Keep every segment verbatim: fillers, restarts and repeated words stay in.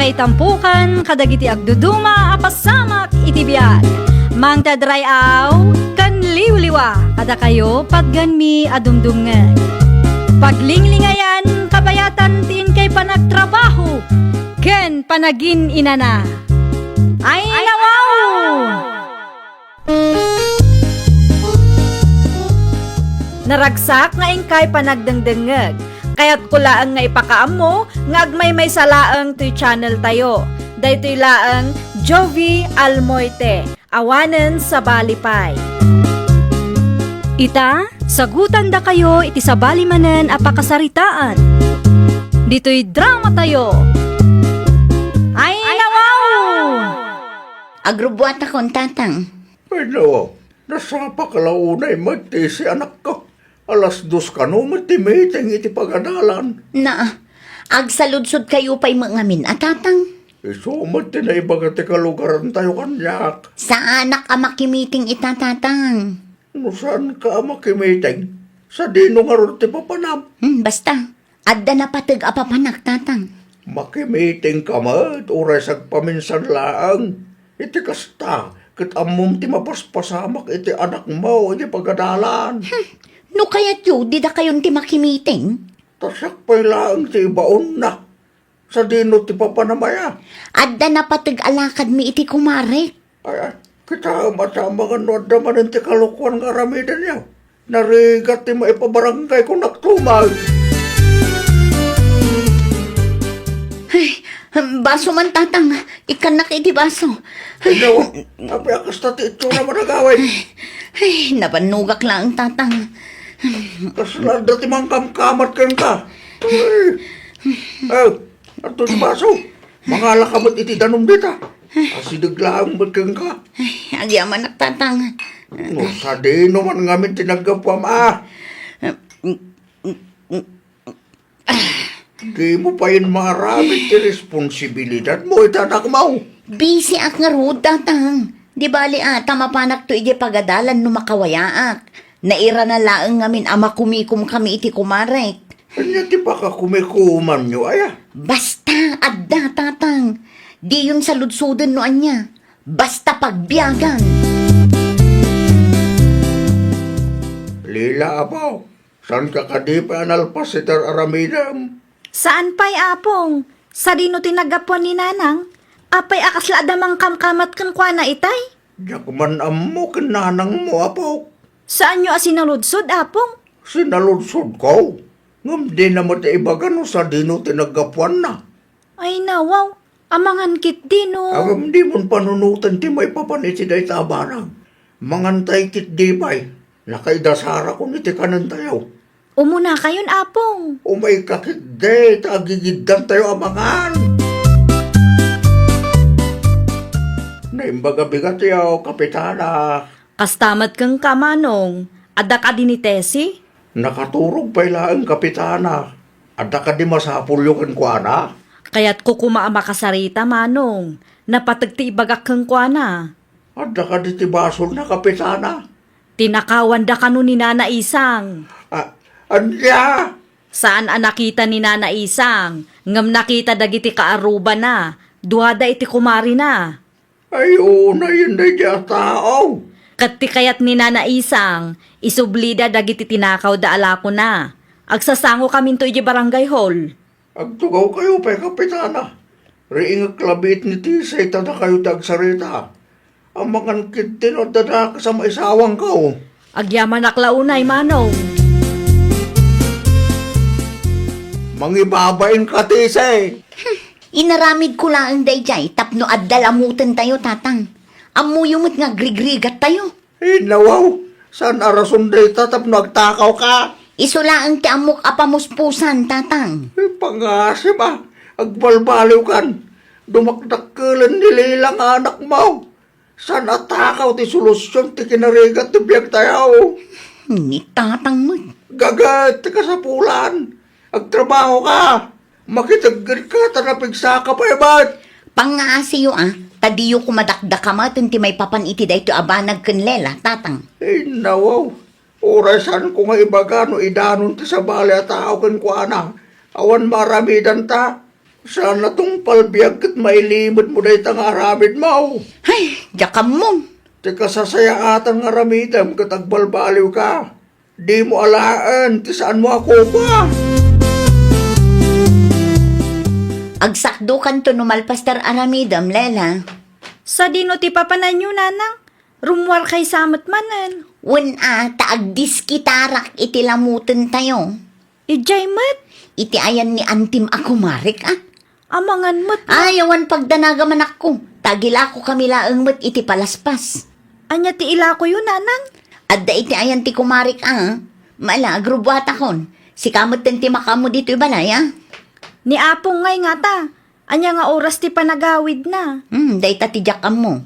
Itampukan kadagiti agduduma a pasamak iti biag. Mangted ray-aw ken liwliwa kadakayo patgenmi a dumdumngeg. Paglinglingayan, kabayatan ti inkay panagtrabaho ken panagin-inana. Ay, nawaw! Naragsak nga inkay panagdengdengngeg. Kayatko laeng nga ipakaammo nga agmaymaysa laeng toy channel tayo. Daytoy laeng Jovie Almoite, awanen sabali pay. Ita, sagutandakayo iti sabali manen a pakasaritaan. Ditoy drama tayo. Ay, nawaw! Agrubbuatakon, Tatang. Ay, nawaw, nasapaka la unay met ti isi, anakko. Alas dos kano met ti meeting iti pagadalan. Naa, agsaludsodkayo pay met ngamin a, Tatang. Isu met ti naibaga ti kalugarantayo kaniak. Saanak a makimiting ita, Tatang. No saanka a makimiting, sadino ngarud ti papanam? Hmm, basta. Adda napateg a papanak, Tatang. Makimitingka met, uray sagpaminsan laeng. Iti kasta, ket ammom ti mapaspasamak iti anakmo iti pagadalan. Hmm. No kayatyo, didakayon ti makimiting? Ta siak pay laeng ti ibaonna. Sadino ti papanam aya? Adda napateg a lakadmi iti kumarek. Ay, ay, kitaem a ta amangan no adda manen ti kalokuan nga aramidenyo. Narigat ti maipabarangayko naktumaw. Ay, baso man, Tatang. Ikkannak iti baso. Ay, no, apay a kasta ti itsura man agawid? Ay, nabannogak laeng, Tatang. Kasla adda ti mangkamkamat kenka. Ay. Oh, adto ti baso. Mangalaka met iti danum dita. Asideg laeng met kenka. Ay, agyamanak, Tatang. No sadino man ngamin ti naggapuam a? Dimo payen maaramid ti responsibilidadmo iti anakmo. Bisiak ngarud, Tatang. Di bali a, ta mapanakto idiay pagadalan no makawayaak. Nairana laeng ngamin a makumikomkami iti kumarek. Ania ti pakakumikomanyo aya? Basta, adda, Tatang. Diyon saludsoden no ania. Basta pagbiagan. Lila, apo, saanka kadi pay a nalpas iti ar-aramidem? Saan pay, Apong. Sadino ti naggapuan ni Nanang? Apay a kasla adda mangkamkamat kenkuana itay? Diak man ammo ken nanangmo, apok. Saanyo a sinaludsod, Apong? Sinaludsodko. Ngem dina met ibaga no sadino ti naggapuanna. Ay, nawaw. Amangan ketdi no. Ngem dimon panunoten ti maipapan iti dayta a banag. Mangantay ketdi pay. Nakaidasarakon iti kanentayo. Umunakayon, Apong. Umayka ketdi ta agigiddantayo a mangan. Naimbag a bigatyo, Kapitana. Kasta met kenka, Manong. Adda kadi ni Tessie? Nakaturog pay laeng, Kapitana. Adda kadi masapulyo kenkuana? Kayatko koma a makasarita, Manong. Napateg ti ibagak kenkuana. Adda kadi ti basolna, Kapitana? Tinakawanda kano ni Nana Isang. A-, ania? Saan a nakita ni Nana Isang, ngem nakita dagiti kaarrubana, duada iti kumarina. Ay, unayen daydiay a tao. Ket ti kayat ni Nana Isang, isublida dagiti tinakawda a lakona. Agsasangokaminto idiay barangay hall. Agtugawkayo pay, Kapitana. Riingek labiit ni Tisay ta dakayo ti agsarita. Amangan ketdi no adda dakes a maisawangko. Agyamanak la unay, Manong. Mangibabain ka, Tisay. Hmm, inaramidko laeng daydiay tapno adda lamutentayo, Tatang. Ammoyo met nga agrigrigattayo. Ay, nawaw, saan a rason dayta tapno agtakawka? Isu laeng ti ammok a pamuspusan, Tatang. Ay, pangasem a, agbalbaliwkan. Dumakdakkelen ni Lila nga anakmo. Saan a takaw ti solusion ti kinarigat ti biagtayo? Ni Tatang met. Gaget ti kasapulan. Agtrabahoka. Makiteggedka ta napigsaka pay met. Pangngaasiyo a, ta diyo koma dakdakamaten ti maipapan iti daytoy a banag ken Lela, Tatang. Ay, nawaw. Uray saanko nga ibaga no idanon ti sabali a tao kenkuana. Awan maaramidanta. Saan a tungpal biag ket mailimedmo dayta nga aramidmo. Ay, diak ammo. Ti kasasayaatan nga aramidem ket agbalbaliwka. Dimo alaen ti saanmo a kopa. Agsakdokanto no malpas ti ar-aramidem, Lela. Sadino ti papananyo, Nanang? Rummuarkay sa met manen. Wen a, ta agdiskitarak iti lamutentayo. Idiay met? Iti ayan ni antim a kumarek, a? Amangan met, a? Ay, awan pagdanaga, manakko. Ta agilakokami laeng met iti palaspas. Ania ti ilakoyo, Nanang? Adda iti ayan ti kumarek, a? Mala, agrubbuatakon. Sika metten ti makaammo ditoy balay, a? Ni Apong ngay ngata. Ania nga oras ti panagawidna? Hmm, dayta ti diak ammo.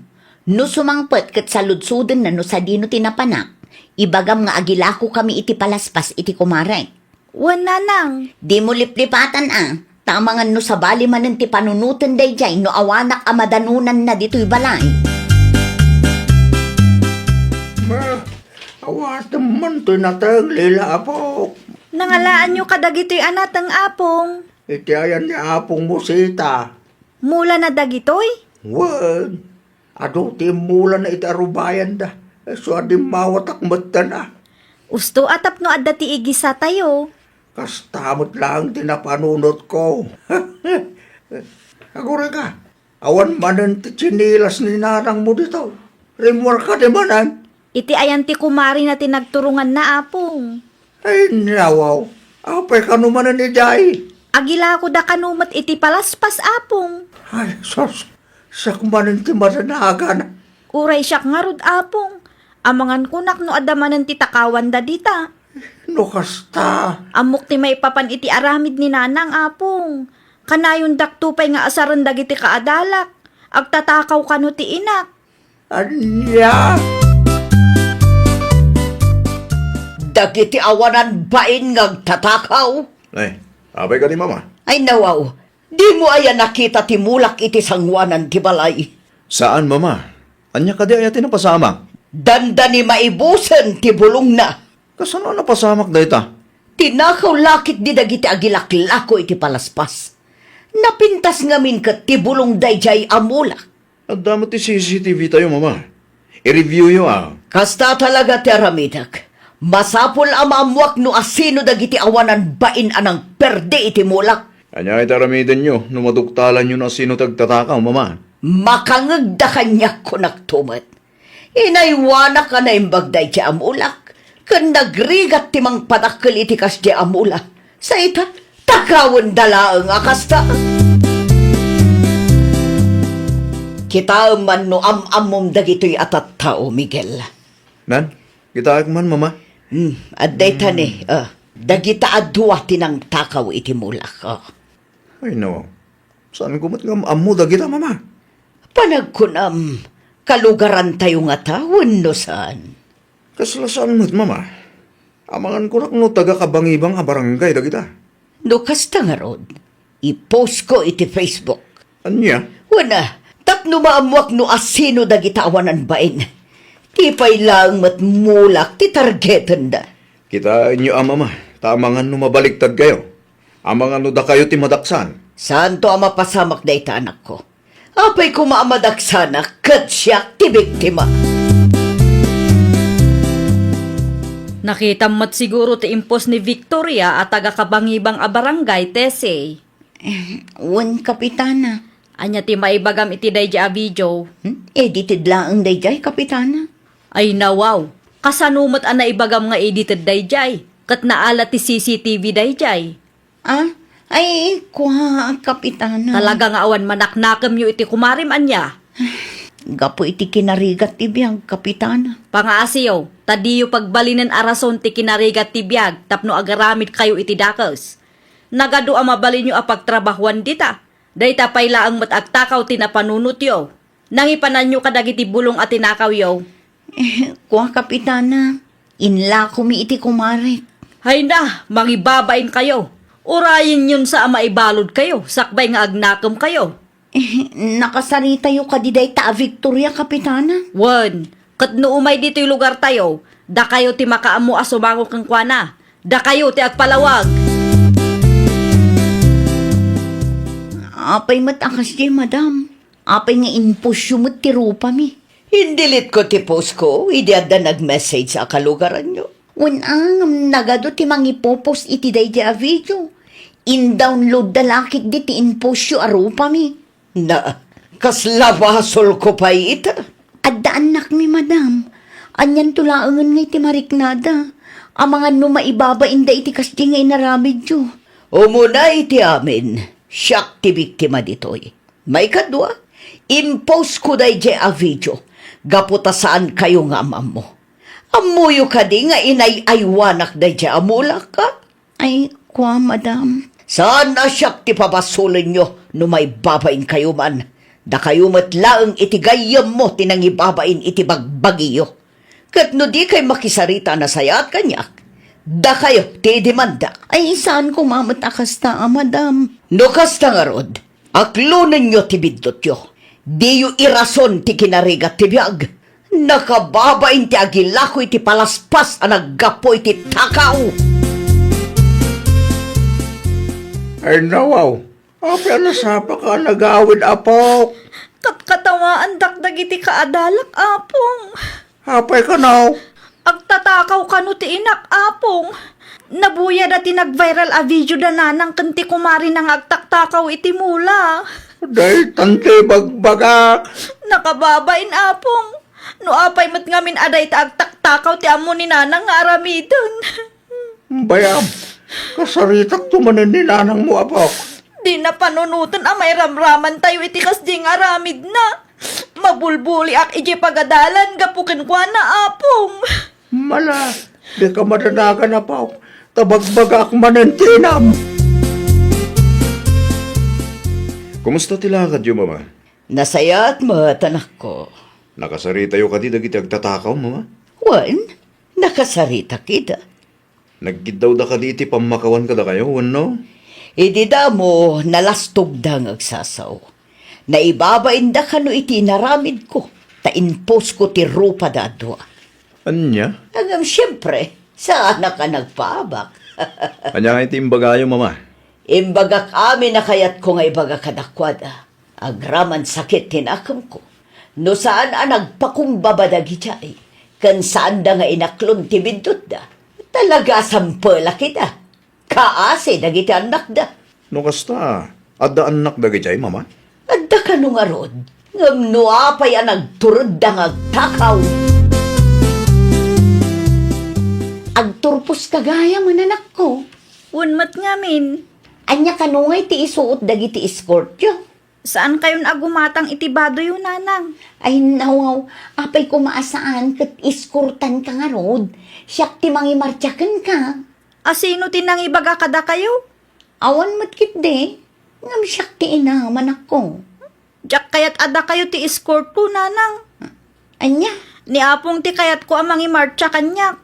No sumangpet ket saludsodenna no sadino ti napanak, ibagam nga agilakokami iti palaspas iti kumarek. Wen, Nanang. Dimo liplipatan, a, ta amangan no sabali manen ti panunoten daydiay no awanak a madanonanna ditoy balay. Awatem man toy nateng, Lela, Apok. Nangalaanyo kadagitoy a nateng, Apong? Iti ayan ni Apongmo, Sita. Mulana dagitoy? Wen, adu ti immulana iti arubayanda. Isu a dimmawatak metten, a. Usto a tapno adda ti igisatayo. Kasta met laeng ti napanunotko. Agurayka, awan manen ti tsinilas ni nanangmo ditoy. Rimmuar kadi manen? Iti ayan ti kumarina ti nagturonganna, Apong. Ay, nawaw. Apay kano manen idiay? Agilakoda kano met iti palaspas, Apong. Ay, sus. Siak manen ti madanagana. Uray siak ngarud, Apong. Amangan kunak no adda manen ti takawanda dita. No kasta. Ammok ti maipapan iti aramid ni Nanang, Apong. Kanayondakto pay nga asaren dagiti kaadalak. Agtatakaw kano ti inak. Ania? Dagiti awanan bain nga agtatakaw. Ay, apay kadi, Mama? Ay, nawaw. Dimo aya nakita ti mulak iti sangoanan ti balay? Saan, Mama. Ania kadi aya ti napasamak? Dandani maibusen ti bulongna. Kasano a napasamak dayta? Tinakaw la ketdi dagiti agilaklako iti palaspas. Napintas ngamin ket ti bulong daydiay a mulak. Adda met ti C C T V tayo, Mama. I-review yo, a. Kasta talaga ti aramidek. Masapul a maammuak no asino dagiti awanan bain a nangperdi iti mulak. Ania iti aramidenyo no maduktalanyo no asino ti agtatakaw, Mama? Makangegda kaniak, kunakto met. Inaywanak a naimbag daydiay a mulak, ken nagrigat ti mangpadakkel iti kasdiay a mulak. Sa ita, takawenda laeng a kasta. Kitaem man no am-ammom dagitoy a tattao, Miguel. Nan, kitaek man, Mama. Hmm, adda ita ni, ah, dagita a dua ti nangtakaw iti mulak, ah. Ay, no. Saanko met nga am-ammo dagita, Mama. Panagkunam, kalugarantayo ngata wenno saan? Kasla saan met, Mama. Amangan kunak no taga-Kabangibang a barangay dagita. No kasta ngarud, i-post ko iti Facebook. Ania? Wen a, tapno maammuak no asino dagita awanan bain. Ti pay laeng met mulak ti targetenda. Kitaenyo a, Mama, ta amangan no mabaliktad kayo. Amangan no dakayo ti madaksan. Saanto a mapasamak dayta, anakko. Apay koma a madaksanak ket siak ti biktima. Nakitam met siguro ti impos ni Victoria a taga-Kabangibang a barangay, Tessie. Eh, wen, Kapitana. Ania ti maibagam iti daydiay a video? Hmm? Edited laeng daydiay, Kapitana. Ay, nawaw. Kasano met a naibagam nga edited daydiay? Ket naala ti C C T V daydiay. Ah? Ay, kua, Kapitana. Talaga nga awan manaknakemyo iti kumarem, ania? Gapu iti kinarigat ti biag, Kapitana. Pangaasiyo, ta diyo pagbalinen a rason ti kinarigat ti biag tapno agaramidkayo iti dakes. Nagadu a mabalinyo a pagtrabahuan dita. Dayta pay laeng met agtakaw ti napanunotyo. Nangipananyo kadagiti bulong a tinakawyo. Eh, kua, Kapitana, inlakomi iti kumarek. Hayna, mangibabainkayo. Urayenyon sa a maibaludkayo, sakbay nga agnakemkayo. Eh, nakasaritayo kadi dayta a Victoria, Kapitana? Wen, ket no umay ditoy lugartayo, dakayo ti makaammo a sumango kenkuana. Dakayo ti agpalawag. Apay met a kasdiay, madam? Apay nga inpostyo met ti rupami? Indelete ko ti post ko idi adda nag-message a kalugaranyo. Wen a, ngem nagadu ti mangipopost iti daydiay a video. Indownload da la ketdi ti inpostyo a rupami. Na, kasla basolko pay ita. Adda annakmi, madam. Anianto laengen nga iti mariknada? Amangan no maibabainda iti kasdi nga inaramidyo. Umuna iti amin, siak ti biktima ditoy. Maikadua, impostko daydiay a video gapu ta saankayo nga am-ammo. Ammoyo kadi nga inay-aywanak daydiay a mulak, a? Ay, kua, madam. Saan a siak ti pabasolenyo no maibabainkayo man. Dakayo met laeng iti gayyemmo ti nangibabain iti bagbagiyo. Ket no dikay makisarita a nasayaat kaniak, dakayo ti idemanda. Ay, saan koma met a kasta, a, madam. No kasta ngarud, aklonenyo ti biddutyo. Diyo irason ti kinarigat ti biag. Nakababain ti agilako iti palaspas a naggapu iti takaw. Ay, nawaw. Apay a nasapaka a nagawid, apok? Katkatawaandak dagiti kaadalak, apong. Apay kano? Agtatakaw kano ti inak, apong. Nabuyada ti nag-viral a video da nanang ken ti kumarina nga agtaktakaw iti mula. Daytan ti bagbagak. Nakababain, apong. No apay met ngamin a dayta agtaktakaw ti ammo ni nanang nga aramiden. Bayam, kasaritakto manen ni nanangmo, apok. Dina panunoten a mairamramantayo iti kasdi nga aramidna. Mabulbuliak idiay pagadalan gapu kenkuana, apong. Mala, dika madanagan, apok. Ta bagbagaak manen ti inam. Kumusta ti lakadyo, Mama? Nasayaat met, anakko. Nakasaritayo kadi dagiti agtatakaw, Mama? Wen, nakasaritak ida. Nagkiddawda kadi iti pammakawan kadakayo, wenno? Idi damo, nalastogda nga agsasao. Naibabainda kano iti inaramidko, ta inpostko ti rupada a dua. Ania? Ngem siempre, saanak a nagpaabak. Ania ngay ti imbagayo, Mama? Imbagak amin a kayatko nga ibaga kadakuada. Agraman sakit ti nakemko. No saan a nagpakumbaba dagidiay, ken saanda nga inaklon ti biddutda, talaga a sampelak ida. Kaasi dagiti annakda. No kasta, adda annak dagidiay, Mama? Adda kano ngarud, ngem no apay a nagturedda nga agtakaw. Agturposka gayam, anakko. Wen met ngamin. Ania kano ngay ti isuot dagiti escortyo? Saankayon a gumatang iti badoyo, nanang. Ay, nawaw, apay koma a saan ket eskortanka ngarud? Siak ti mangimartsa kenka. A sino ti nangibaga kadakayo? Awan met ketdi, ngem siak ti inam, anakko. Diak kayat a dakayo ti escortko, nanang. Ania? Ni Apong ti kayatko a mangimartsa kaniak.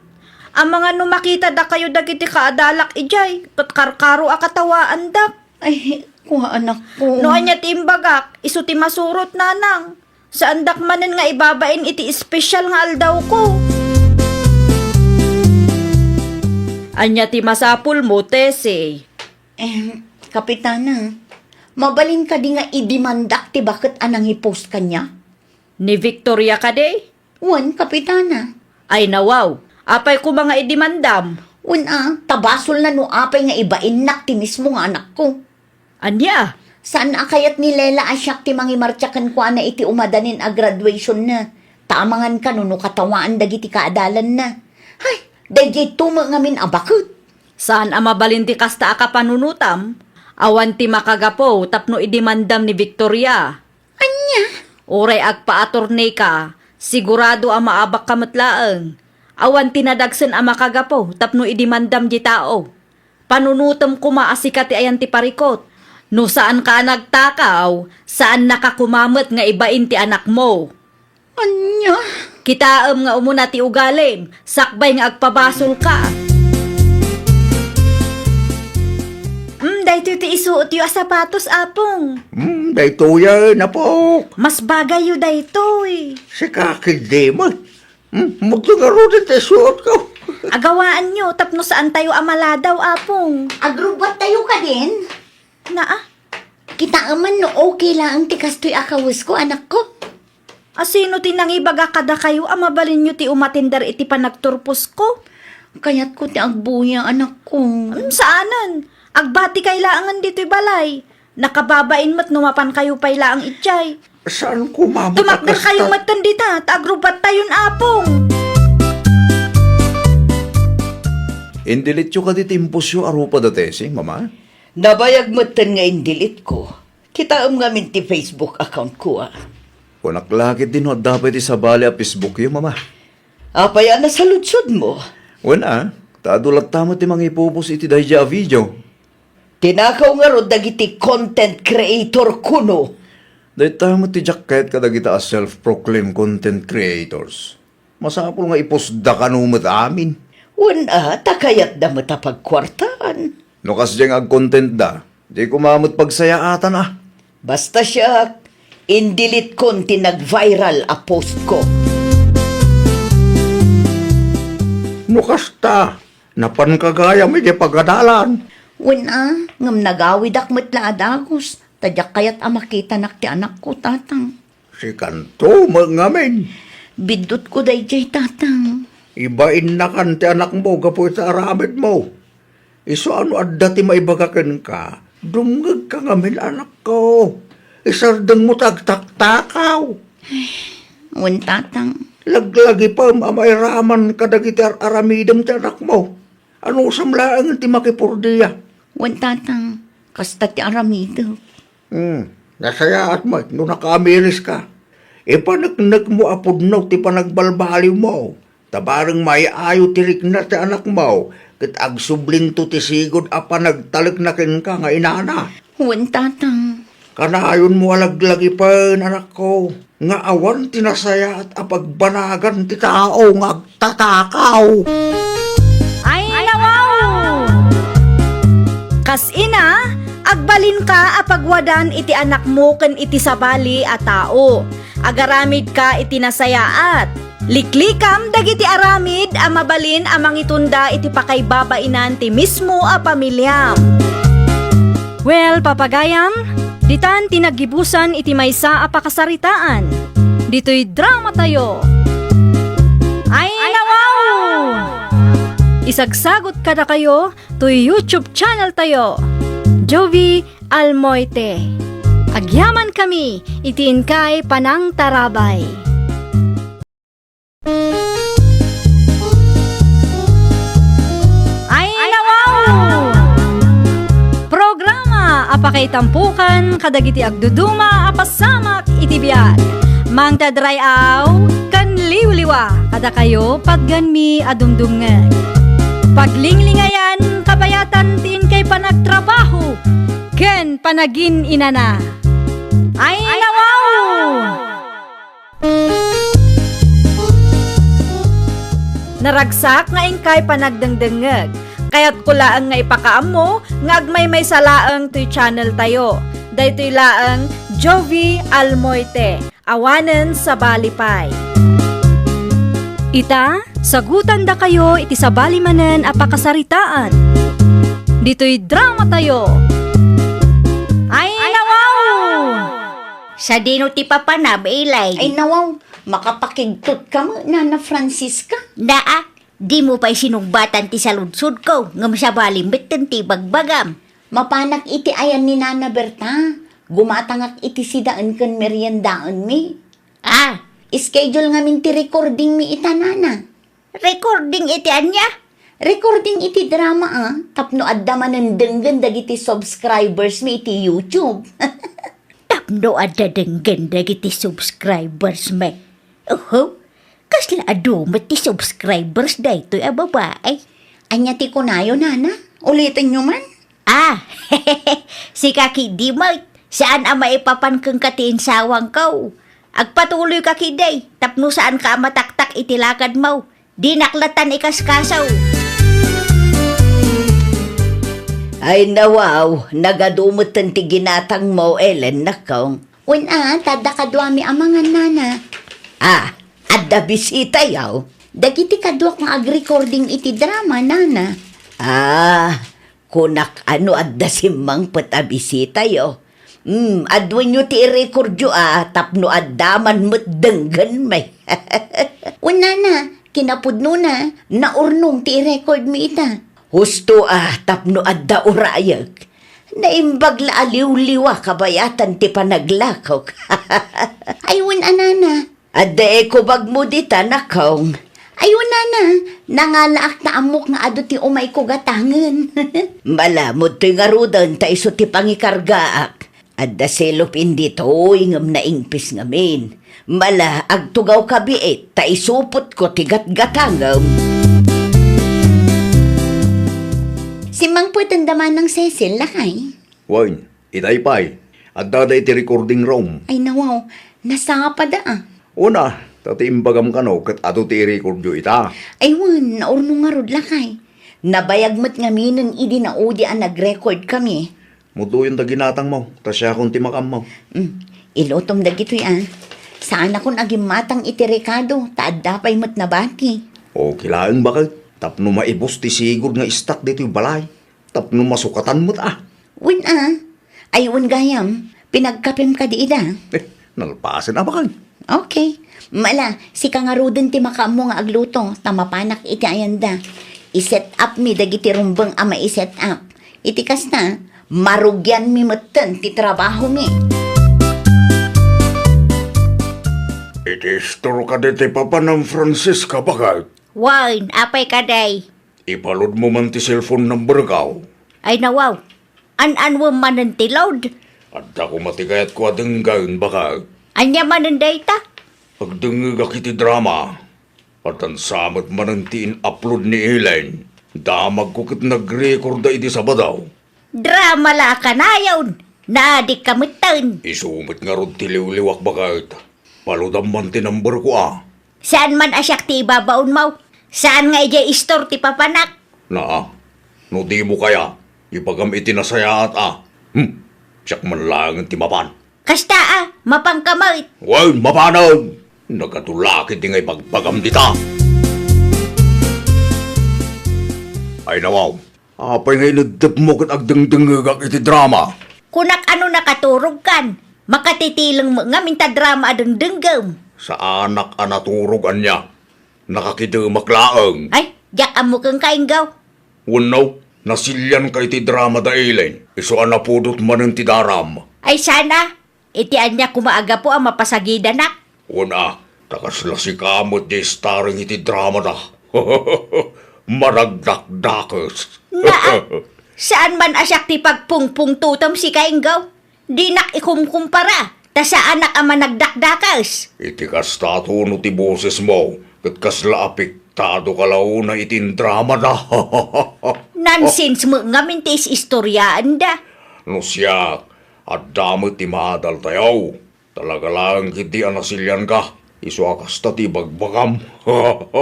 Amangan no makita dakayo dagiti kaadalak idiay, ket karkaro a katawaandak. Ay, kua, anakko. No ania ti imbagak, isu ti masurot, nanang. Saandak manen nga ibabain iti espesyal nga aldawko. Ania ti masapulmo, Tessie? Em, Kapitana, mabalin kadi nga idemandak ti baket a nangipost kaniak? Ni Victoria kadi? Wen, Kapitana. Ay, nawaw. Apay koma nga idemandam? Wen a, ta basolna no apay nga ibainnak ti mismo nga anakko. Ania? Saan a kayat ni Lela a siak ti mangimartsa kenkuana iti umadanin a graduationna? Ta amangan kano no katawaan dagiti kaadalanna. Hay, daydiay to met ngamin a baket. Saan a mabalin ti kasta a kapanunotam? Awan ti makagapu tapno idemandam ni Victoria. Ania? Uray agpa-attorney ka, sigurado a maabak ka met laeng. Awan ti nadagsen a makagapu tapno idemandam ti tao. Panunotem koma a sika ti ayan ti parikut. No saanka a nagtakaw, saannaka koma met nga ibain ti anakmo. Ania? Kitaem nga umuna ti ugalim, sakbay nga agpabasolka. Mm, daytoy ti isuotyo a sapatos, Apong. Mm, daytoyen, Apok. Mas bagayyo daytoy. Sika ketdi met. Hmm, magto ngaruden ti isuotko. Agawaanyo tapno saantayo a maladaw, Apong. Agrubbattayo kadin? Naa. Kitaem man no okay laeng ti kastoy a kawesko, anakko. A sino ti nangibaga kadakayo a mabalinyo ti umatender iti panagturposko? Kayatko ti agbuya, anakko. Mm, saanen. Agbatikay laengen ditoy balay. Nakababain met no mapankayo pay laeng idiay. Saan ko, Mama, ta kastat- Tumakderkayo metten dita, ta agrubbattayon, Apong. Indelete-yo kadi ti impostyo a rupa da Tessie, Mama? Nabayag metten nga indelete-ko. Kitaem ngamin ti Facebook account-ko, a. Kunak la ketdi no adda pay ti sabali a Facebook-yo, Mama. Apay a nasaludsodmo? Wen a, ta adu latta met ti mangipopost iti daydiay a video. Tinakaw ngarud dagiti content creator kuno. Dayta met ti diak kayat kadagita a self-proclaimed content creators. Masapul nga i-post-da kano met amin. Wen a, ta kayatda met a pagkuartaan. No kasdiay nga agcontentda, di koma met pagsayaatan a. Basta siak, indelete-kon ti nag-viral a post-ko. No kasta, napanka gayam idiay pagadalan. Wen a, ngem nagawidak met la a dagus, ta diak kayat a makitanak ti anakko, Tatang. Sikanto met ngamin. Biddutko daydiay, Tatang. Ibainnakan ti anakmo gapu iti aramidmo. Isu a no adda ti maibaga kenka, dumngegka ngamin, anakko. Isardengmo ti agtaktakaw. Wen, Tatang. Laglagipem a mairaman kadagiti ar-aramidem ti anakmo. Anusam laeng ti makipurdia. Wen, Tatang. Kasta ti aramidek. Hmm, nasayaat met no nakaamiriska. Ipaneknekmo a pudno ti panagbalbaliwmo, ta bareng maay-ayo ti rikna ti anakmo, ket agsublinto ti sigud a panagtalekna kenka nga inana. Wen, Tatang. Kanayonmo a laglagipen, anakko, nga awan ti nasayaat a pagbanagan ti tao nga agtatakaw. Ay, nawaw! Kas ina, agbalinka a pagwadan iti anakmo ken iti sabali a tao. Agaramidka iti nasayaat. Liklikam dagiti aramid a mabalin a mangitunda iti pakaibabainan ti mismo a pamiliam. Well, papagayam, ditan ti naggibusan iti maysa a pakasaritaan. Ditoy dramatayo. Ay, nawaw! Isagsagut kadakayo toy YouTube channel tayo, Jovie Almoite. Agyamankami iti inkay panangtarabay. Ay, nawaw! Programa a pakaitampokan kadagiti agduduma a pasamak iti biag. Mangted ray-aw ken liwliwa kadakayo patgenmi a dumdumngeg. Paglinglingayan kabayatan ti inkay panagtrabaho ken panagin-inana. Ay, nawaw! Naragsak nga inkay panagdengdengngeg. Kayatko laeng nga ipakaammo nga agmaymaysa laeng toy channel tayo. Daytoy laeng Jovie Almoite, awanen sabali pay. Ita, sagutandakayo iti sabali manen a pakasaritaan. Ditoy dramatayo. Ay, nawaw! Sadino ti papanam, Ilay? Ay, nawaw, makapakigtot ka met, Nana Francisca. Naa, dimo pay sinungbatan ti saludsodko, ngem sabali metten ti ibagbagam. Mapanak iti ayan ni Nana Berta. Gumatangak iti sidaen ken meriendaenmi. Ah, schedule ngamin ti recordingmi ita, Nana. Recording iti ania? Recording iti drama, a, tapno adda manen denggen dagiti subscribers mi iti YouTube. Tapno adda denggen dagiti subscribers mi. Oho, kasla adu met ti subscribers daytoy a babai. Ania ti kunayo, Nana? Ulitenyo man. Ah, sika ketdi met, saan a maipapan kenka ti insawangko. Agpatuloyka ketdi, tapno saanka a mataktak iti lakadmo. Dinak lattan ikaskaso. Ay, nawaw, nagadu metten ti ginatangmo, Ellen, nakong. Wen a, ta adda kaduami a mangan, Nana. Ah, adda bisitayo? Dagiti kaduak nga agrecording iti drama, Nana. Ah, kunak a no adda simmangpet a bisitayo. Hmm, aduenyo ti i-recordyo a tapno adda man met denggenmi. Wen, nana, kinapudnona, naurnong ti i-recordmi ita. Husto a tapno adda urayek. Naimbag la a liwliwa kabayatan ti panaglakok. Ay, wen a, nana. Adda ekubagmo dita, nakong. Ay, wen, nana, nangalaak ta ammok nga adu ti umayko gatangen. Malamod toy ngaruden ta isu ti pangikargaak. Adda selop indi toy ngem naingpis ngamin. Mala, agtugawka biit ta isupotko ti gatgatangem. Simmangpeten da manang Cecil, lakay? Wen, itay pay. Adda da iti recording room. Ay, nawaw, nasapada a. Una, ta ti imbagam kano ket adu ti i-recordyo ita. Ay, wen, naurnong ngarud, lakay. Nabayag met ngaminen idi naudi a nag-record kami. Mudoyen da ginatangmo, ta siakon ti makammo. Mm, ilutom dagitoy a. Saanakon a gimmatang iti rekado, ta adda pay met nabati. Okay laeng, baket, tapno maibus ti sigud nga istak ditoy balay. Tapno masukatan met a. Wen a. Ay, wen gayam, pinagkapem kadi ida? Eh, nalpasen a, baket. Okay. Mala, sika ngaruden ti makaammo nga agluto, ta mapanak iti ayanda. I-set up mi dagiti rumbeng a mai-set up. Iti kasta, marugianmi metten ti trabahomi. Iti istor kadi ti papanam, Francisca, baket? Wen, apay kadi? Ipalodmo man ti cellphone number ko. Ay, nawaw. An-anwem manen ti load? Adda koma ti kayatko a denggen, baket. Ania manen dayta? Agdengngegak iti drama. Addan sa met manen ti in-upload ni Ellen. Damagko ket nag-record da idi Sabado. Drama la a kanayon! Naadikka metten! Isu met ngarud ti liwliwak, baket. Palodam man ti number ko a. Saan man a siak ti ibabaonmo? Saan nga idiay istor ti papanak? Naa, no dimo kaya, ibagam iti nasayaat a. Hmm, siak man laengen ti mapan. Kasta a, mapanka met. Wen, mapanen! Nagadu la ketdi nga ibagbagam dita. Ay, nawaw, apay nga ineddepmo ket agdengdengngegak iti drama? Kunak a no nakaturogkan, makatitileng met ngamin ta drama a dengdenggem. Saanak a naturog ania. Nakakidemak laeng. Ay, diak ammo kenka, Inggaw. Wenno, nasilianka iti drama da Ellen, isu a napudot manen ti daram. Ay, saan a, iti ania koma a gapu a mapasagidanak? Wen a, ta kasla sika met ti starring iti drama da. Managdakdakes. Naa, saan man a siak ti pagpungpungtotem, sika, Inggaw. Dinak ikumkumpara, ta saanak a managdakdakes. Iti kasta tono ti bosesmo, ket kasla apektado ka la unay iti indramada. Nonsense met ngamin ti is-istoriaenda. No siak, adda met ti maadaltayo. Talaga laeng ketdi a nasilianka, isu a kasta ti ibagbagam.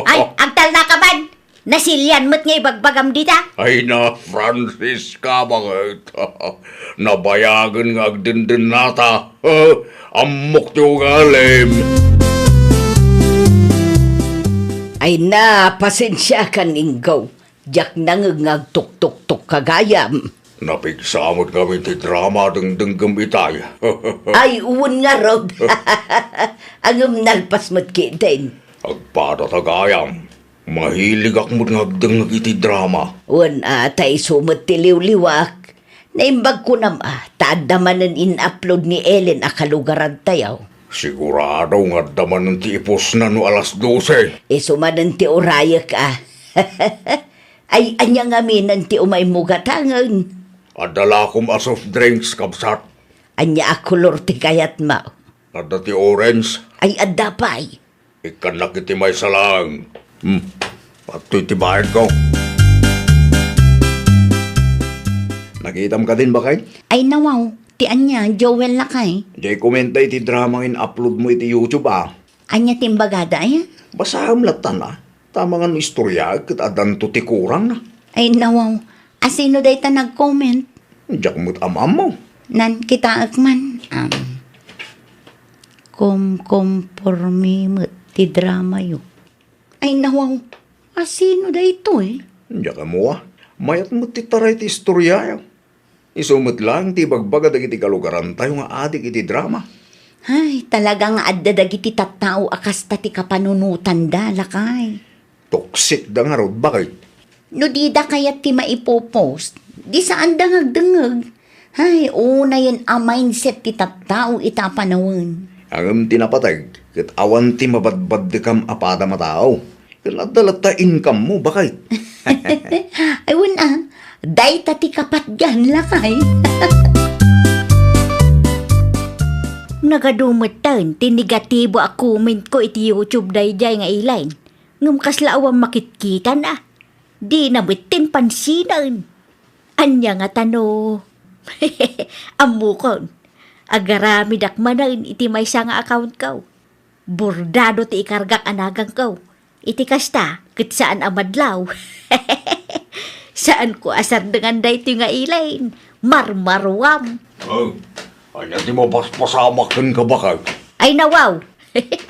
Ay, agtalnaka man! Nasilian met nga ibagbagam dita? Ay na, Francisca, baket. Nabayagen nga agdendennata. Ammok ti ugalim. Ay na, pasensiakan, Inggaw. Diak nangngeg nga agtuktoktok ka gayam. Napigsa met ngamin ti drama a dengdenggem itay. Ay, wen ngarud. Ngem nalpas met ketdin. Agpada ta gayam. Mahiligak met nga agdengngeg iti drama. Wen a, ta isu met ti liwliwak. Naimbag kunam a, ta adda manen in-upload ni Ellen a kalugarantayo. Sigurado nga adda manen ti ipusna no alas dose. Isu manen ti urayek a. Ay, ania ngamin ti umaymo gatangen? Adda lakom a soft drinks, kabsat. Ania a kolor ti kayatmo? Adda ti orange. Ay, adda pay. Ikkannak iti maysa laeng. Hmm. Adtoy ti bayadko. Nakitam kadin, baket? Ay, nawaw. Ti ania, Joel, lakay? Diay komenta iti drama nga in-upload mo iti YouTube, a. Ania ti imbagada, aya? Basaem latta, a. Ta amangan no istoryaek ket addanto ti kurangna. Ay, nawaw. Asino dayta nag-comment? Diak met am-ammo. Nan, kitaek man. Am, kumkompormi met ti dramayo. Ay, nawaw. Asino daytoy? Diak ammo, a. Mayat met ti taray ti istoryayo. Isu met laeng ti ibagbaga dagiti kalugarantayo nga adik iti drama. Ay, talaga nga adda dagiti tattao a kasta ti kapanunotanda, lakay. Toksikda ngarud, bakit? No dida kayat ti maipopost, di saanda nga agdengngeg. Ay, unayen a mindset ti tattao ita a panawen. Ngem ti napateg, ket awan ti mabadbaddekam a padam a tao. Ket adda latta income mo, bakit? Ay, wen a, dayta ti kapatgan, lakay. Nagadu metten ti negatibo a comment ko iti YouTube daydiay nga Elaine. Ngem kasla awan makitkitan a. Dina metten pansinen. Ania ngata no? Ammokon. Agaramidak manen iti maysa nga accountko. Bordado ti ikargak a nagangko. Iti kasta, ket saan a madlaw. Saanko a sardengan daytoy nga Elaine. Marmaruam. Oh, ania ti mapaspasamak kenka, bakit? Ay, nawaw.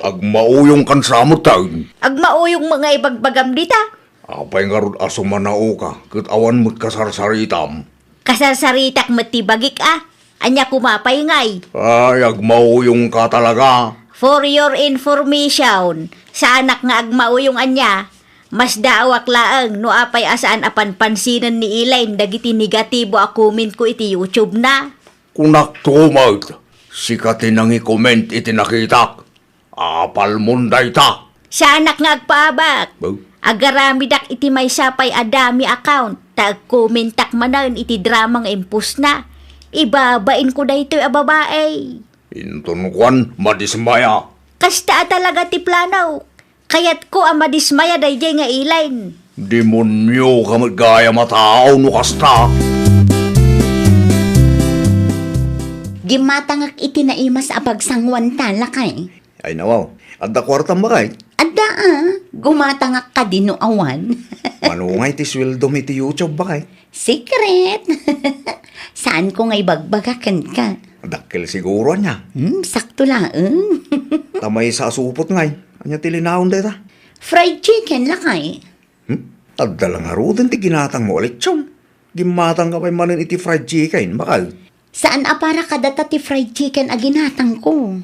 Agmauyongkan sa metten. Agmauyong met nga ibagbagam dita. Apay ngarud a sumanaoka, ket awan met kasarsaritam? Kasarsaritak met ti bagik a. Ania koma pay ngay? Ay, agmauyongka talaga. For your information, saanak nga agmauyong ania, masdaawak laeng no apay a saan a panpansinen ni Elaine dagiti negatibo a comment ko iti YouTube na. Kunakto met, sika ti nangi-comment iti nakitak. Apalmon dayta. Saanak nga agpaabak. Bo? Agaramidak iti maysa pay a dummy account, ta agkomentak manen iti drama nga impostna. Ibabainko daytoy a babai. Inton kuan, madismaya. Kasta a talaga ti plano. Kayatko a madismaya daydiay nga Elaine. Demonioka met gayam a tao no kasta. Gimmatangak iti naimas a pagsanguanta, lakay. Ay, nawaw. Adda kuartam, bakit? Adda a. Gumatangak kadi no awan. Mano ngay ti sueldom iti YouTube, bakit? Secret. Saanko nga ibagbaga kenka. Dakkel siguro ania. Hmm, sakto laeng. Ta maysa a supot ngay. Ania ti linaon dayta? Fried chicken, lakay. Hmm? Adda la ngaruden ti ginatangmo a lechon. Gimmatangka pay manen iti fried chicken, bakit? Saan a para kadata ti fried chicken a ginatangko.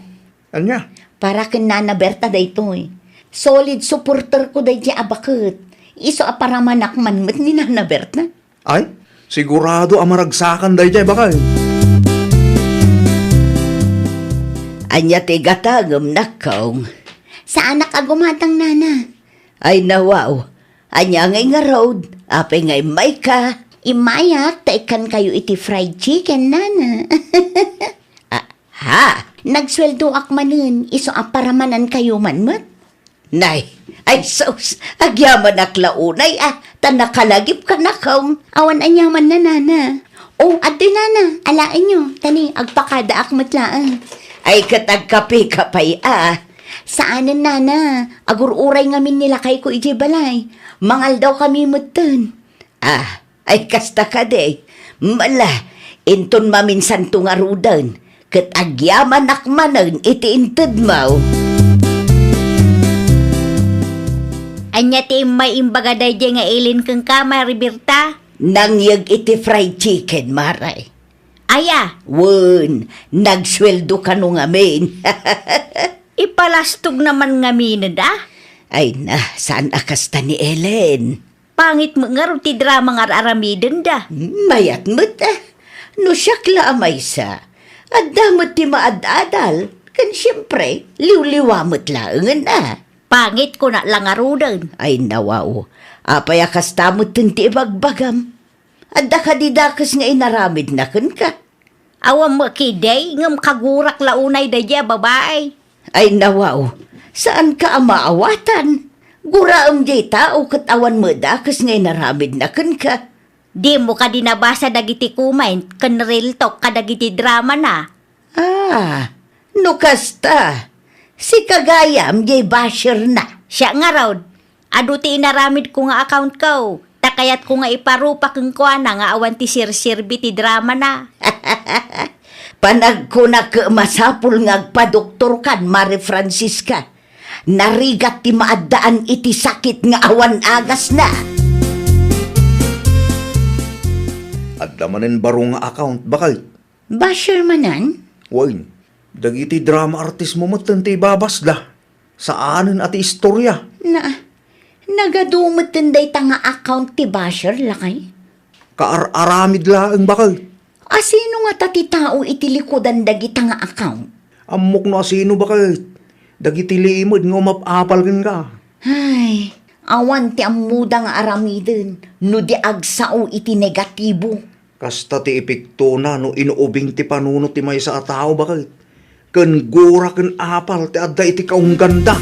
Ania? Para ken Nana Berta daytoy. Solid supporterko daydiay a baket. Isu a paramanak man met ni Nana Berta. Ay, sigurado a maragsakan daydiay, bakit? Ania ti gatangem, nakkong? Saanak a gumatang, Nana. Ay, nawaw. Ania ngay ngarud? Apay nga immayka? Immayak ta ikkankayo iti fried chicken, Nana. Ah, ha? Nagsueldoak manen, isu a paramanankayo man met. Nay, ay sus, agyamanak la unay a, ta nakalagipka, nakkong. Awan aniamanna, Nana. O, adtoy, Nana, alaenyo, tani, agpakadaak met laeng. Ay, ket agkapeka pay a? Saanen, Nana, agur-uray ngamin ni lakayko idiay balay. Mangaldawkami metten. Ah, ay kasta kadi. Mala, inton maminsanto ngaruden, ket agyamanak manen iti intedmo. Ania ti immay imbaga daydiay nga Elaine kenka, Mari Berta? Nangyeg iti fried chicken, Mari. Aya? Wen, nagsueldo kano ngamin. Ipalastog naman ngamin, da? Ay na, saan a kasta ni Elaine? Pangit met ngarud ti drama nga ar-aramidenda. Mayat met, ah. No siak la a maysa, adda met ti maad-adal, ken siempre, liwliwa met laengen, ah. Pangit kuna la ngaruden. Ay, nawaw. Apay a kasta metten ti ibagbagam? Adda kadi dakes nga inaramidna kenka? Awan met ketdi, ngem kagurak la unay daydiay a babai. Ay, nawaw, saanka a maawatan. Guraem diay tao ket awan met dakes nga inaramidna kenka. Dimo kadi nabasa dagiti comment ken real talk kadagiti dramana? Ah, no kasta, sika gayam diay basherna. Siak ngarud, adu ti inaramidko nga accountko, ta kayatko nga iparupa kenkuana nga awan ti serserbi ti dramana. Panagkunak, masapul nga agpadoktorkan, Mari Francisca. Narigat ti maaddaan iti sakit nga awan agasna. Ad-, Adda manen baro nga account, baket. Basher manen? Wen, dagiti drama artist mo metten ti ibabasda. Saanen a ti istorya. Na, nagadu metten dayta nga account ti basher, lakay? Kaar-aramid laeng, baket. Asino ngata ti tao iti likudan dagita nga account? Ammok no asino, baket. Dagiti limed nga umap-apal kenka. Ay, awan ti ammoda nga aramiden no di agsao iti negatibo. Kasta ti epektona no inuubing ti panunot ti maysa a tao, baket. Ken gura ken apal ti adda iti kaungganda.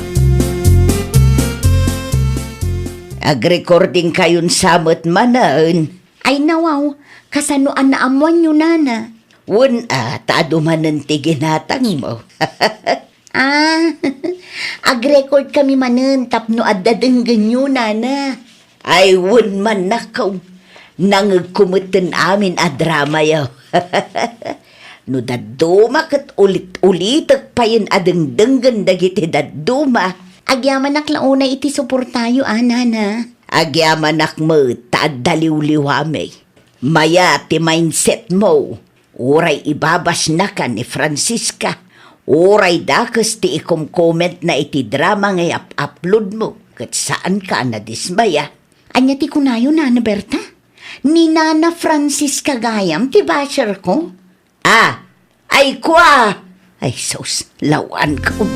Agrecording kayon sa met manen. Ay, nawaw, kasano a naammoanyo, nana? Wen a, ta adu manen ti ginatangmo. Ah, agrecord kami manen tapno adda denggenyo, nana. Ay, wen man, nakaw. Nangegko metten amin a dramayo. No dadduma ket ulit-ulitek payen a dengdenggen dagiti dadduma. Agyamanak la unay iti suportayo, a, nana. Agyamanak met ta adda liwliwami. Mayat ti mindset mo. Uray ibabasnaka ni Francisca, uray dakes ti ikomkomentna iti drama nga iap-upload mo, ket saanka a nadismaya. Ania ti kunayo, Nana Berta? Ni Nana Francisca gayam ti basher ko? Ah, ay kua! Ay sus, lawanko.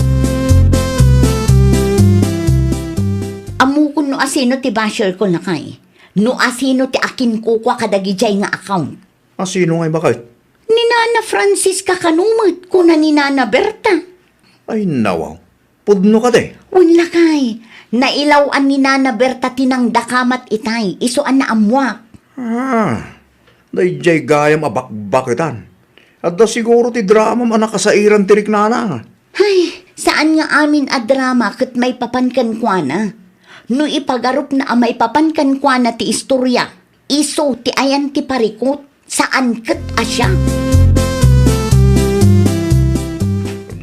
Ammokon no asino ti basher ko, lakay. No asino ti akinkukua kadagijay nga account. Asino ngay, baket? Ni Nana Francisca kano met, kuna ni Nana Berta. Ay, nawaw. Pudno kadi? Wen, lakay. Nailaw-an ni Nana Berta ti nangdakamat itay, isu a naammuak. Ah, daydiay gayam a bakbaketan. Adda siguro ti dramam a nakasairan ti riknana. Ay, saan nga amin a drama ket maipapan kenkuana. No ipagarupna a maipapan kenkuana ti istorya, isu ti ayan ti parikut, saan ket a siak.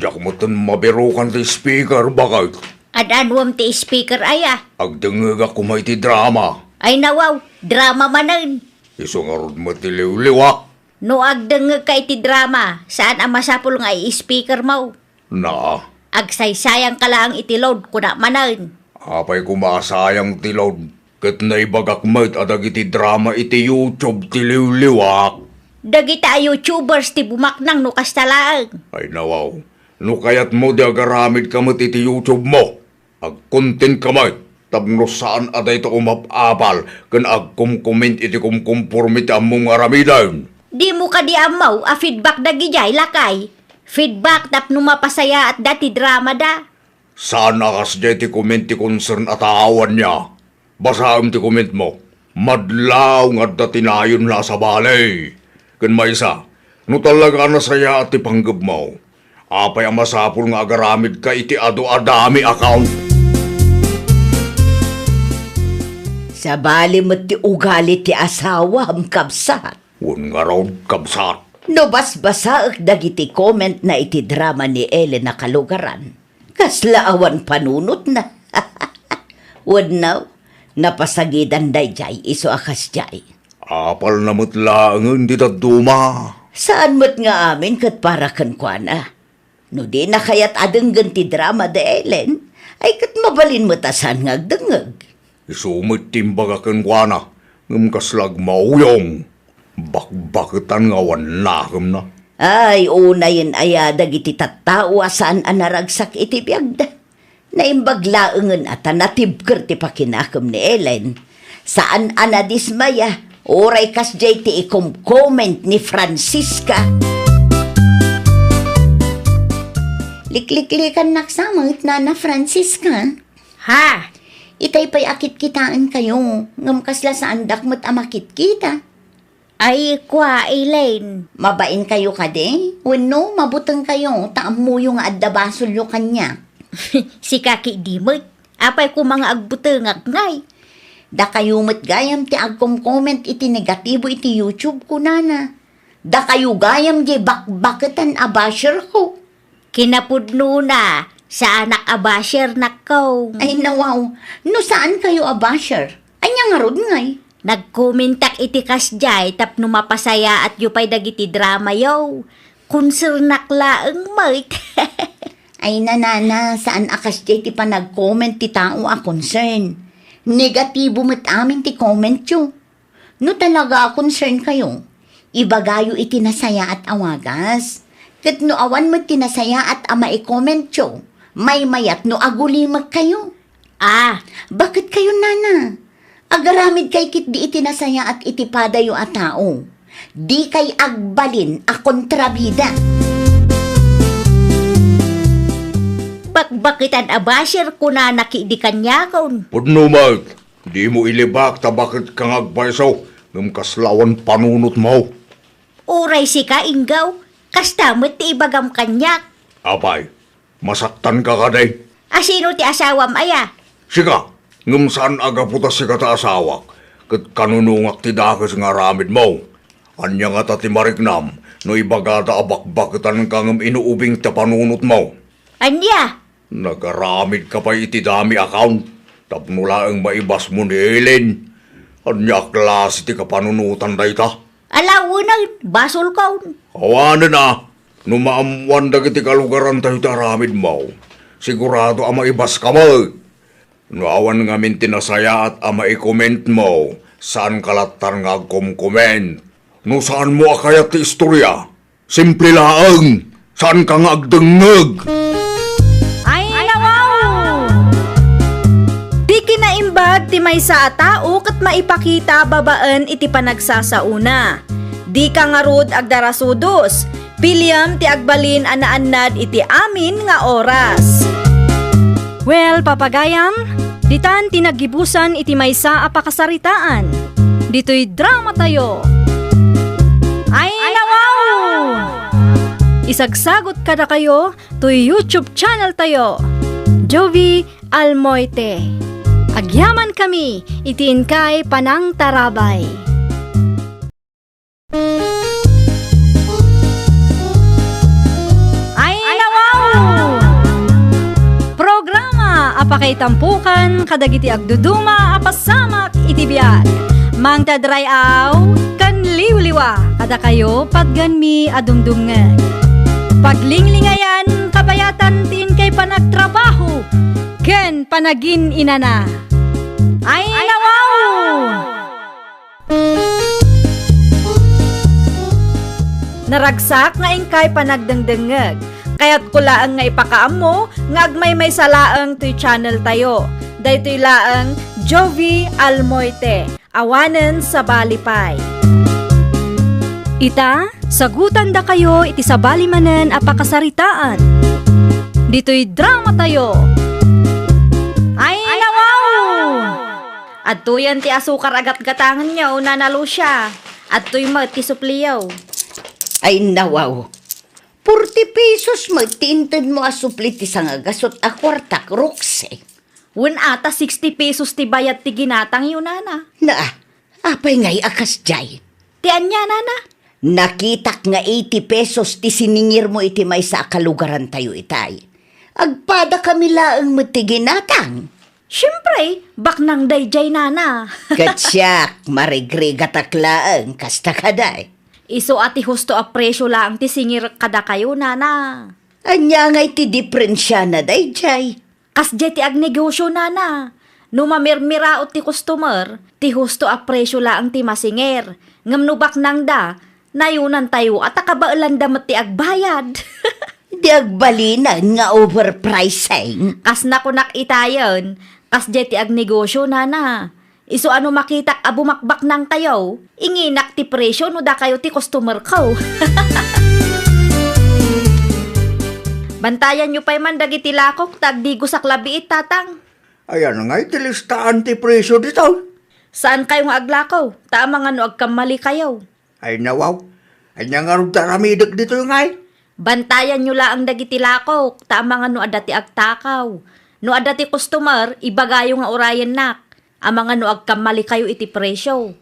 Diak metten mabirukan ti speaker, baket. Ad-anuem ti speaker aya? Agdengngegak koma iti drama. Ay nawaw, drama manen. Isu ngarud met ti liwliwak. No agdengngegka iti drama, saan a masapul nga i-speaker mo. Na. Agsaysayangka laeng iti load, kuna manen. Apay koma a sayang ti load, ket naibagak met a dagiti drama iti YouTube ti liwliwak. Dagita a YouTubers ti bumaknang no kasta laeng. Ay nawaw, no kayatmo di agaramidka met iti YouTube mo. Agkontentka met tapno saan a dayta umap-apal ken agkomkomment iti kumkomporme ti ammom nga aramiden. Dimo kadi ammo a feedback dagijay, lakay? Feedback tapno mapasayaatda ti dramada. Saan a kasdiay ti comment ti concern a tao, ania? Basaem ti comment mo. Madlaw nga adda ti nayonna a sabali. Ken maysa, no talaga a nasayaat ti panggepmo, apay a masapul nga agaramidka iti adu a dami account? Sabali met ti ugali ti asawam, kabsat. Wen ngarud, kabsat. No basbasaek dagiti comment na iti drama ni Ellen a kalugaran, kasla awan panunotna. Wenno, napasagidan daydiay isu a kasdiay. Apalna met laengen ti dadduma. Saan met nga amin ket para kenkuana. No dina kayat a denggen ti drama da Ellen, ay ket mabalin met a saan nga agdengngeg. Isu met ti imbaga kenkuana, ngem kasla agmauyong. Bakbaketan nga awan nakemna. Ay, unayen aya dagiti tattao a saan a naragsak iti biagda. Naimbag laengen a ta natibker ti pakinakem ni Ellen. Saan a nadismaya, uray kasdiay ti ikom-comment ni Francisca. Likliklikannak sa met, Nana Francisca. Ha? Itay pay a kitkitaenkayo, ngem kasla saandak met a makitkita. Ay, kua, Elaine. Mabainkayo kadi? Wenno, mabutengkayo ta ammoyo nga adda basolyo kaniak? Sika ketdi met. Apay koma nga agbutengak ngay? Dakayo met gayam ti agkom-comment iti negatibo iti YouTube ko, Nana. Dakayo gayam diay bakbaketan a basher ko. Kinapudnona, saanak a basher, nakkaw. Ay, nawaw. No saankayo a basher, ania ngarud ngay? Nagkomentak iti kasdiay tapno mapasayaatyo pay dagiti dramayo. Konsernak laeng met. Ay, nanana, saan a kasdiay ti panagcomment ti tao a concern. Negatibo met amin ti commentyo. No talaga a concern kayo, ibagayo iti nasayaat a wagas. Ket no awan met ti nasayaat a maicommentyo, maymayat no agulimek kayo. Ah, baket kayo, nana? Agaramid kay ketdi iti nasayaat iti padayo a tao. Di kay agbalin a kontrabida. Bakbaketan a basher, kunana ketdi kaniakon. Pudno met, dimo ilibak ta baket ka nga agpayso, ngem kasla awan panunotmo. Uray sika, Inggaw, kasta met ti ibagam kaniak. Apay, masaktanka kadi? A sino ti asawam aya? Sika, ngem saan a gapu ta sika ti asawak, ket kanunongak ti dakes nga aramidmo. Ania ngata ti mariknam no ibagada a bakbaketanka ngem inuubing ti panunotmo? Ania? Nagaramidka pay iti dummy account tapno laeng maibasmo ni Ellen. Ania a klase ti kapanunotan dayta? Ala wen, basolkon. Awanen a, no maammoan dagiti kalugarantayo ti aramidmo, sigurado a maibaska met. No awan ngamin ti nasayaat a maicommentmo, saanka lattan nga agkomcomment. No saanmo a kayat ti istoria, simple laeng, saanka nga agdengngeg. Ay, nawaw! Ti kinaimbag ti maysa a tao ket maipakita babaen iti panagsasaona. Dika ngarud agdarasudos. Piliem ti agbalin a naannad iti amin nga oras. Well, papagayam, ditan ti naggibusan iti maysa a pakasaritaan. Ditoy dramatayo. Ay, nawaw! Isagsagot kadakayo toy YouTube channeltayo, Jovie Almoite. Agyamankami iti inkay panangtarabay. Ay, nawaw! Programa a pakaitampokan kadagiti agduduma a pasamak iti biag. Mangted ray-aw ken liwliwa kadakayo patgenmi a dumdumngeg. Paglinglingayan, kabayatan ti inkay panagtrabaho ken panagin-inana. Ay, nawaw! Naragsak nga inkay panagdengdengngeg. Kayatko laeng nga ipakaammo nga agmaymaysa laeng toy channeltayo. Daytoy laeng Jovie Almoite, awanen sabali pay. Ita, sagutandakayo iti sabali manen a pakasaritaan. Ditoy dramatayo. Ay, nawaw! Adtoyen ti asukar a gatgatangenyo, Nana Lucia. Adtoy met ti supliyo. Ay, nawaw. Forty pesos met ti intedmo a supli ti sangagasut a kuartak, Roxy. Wen ata sixty pesos ti bayad ti ginatangyo, nana. Na, apay ngay a kasdiay? Ti ania, nana? Nakitak nga eighty pesos ti siningirmo iti maysa a kalugarantayo itay. Agpadakami laeng met ti ginatang. Siempre, baknang daydiay, nana. Ket siak, marigrigatak laeng, kasta kadi. Isu a ti husto a presio laeng ti singirek kadakayo, nana. Ania ngay ti diferensiana daydiay? Kasdiay ti agnegosio, nana. No mamirmiraot ti customer, ti husto a presio laeng ti masingir. Ngem no baknangda, nayonantayo a ta kabaelanda met ti agbayad. Di agbalinen nga overpricing. Kas nakunak itayen, kasdiay ti agnegosio, nana. Isu a no makitak a bumakbaknangkayo, inginak ti presio no dakayo ti customerko. Bantayanyo pay man dagiti lakok ta agdigosak la biit, tatang. Ayan ngay ti listaan ti presio ditoy. Saankayo nga aglako, ta amangan no agkammalikayo. Ay, nawaw. Ania ngarud ti aramidek ditoy ngay? Bantayanyo laeng dagiti lakok, ta amangan no adda ti agtakaw. No adda ti customer, ibagayo nga urayennak. Amangan no agkammalikayo iti presio.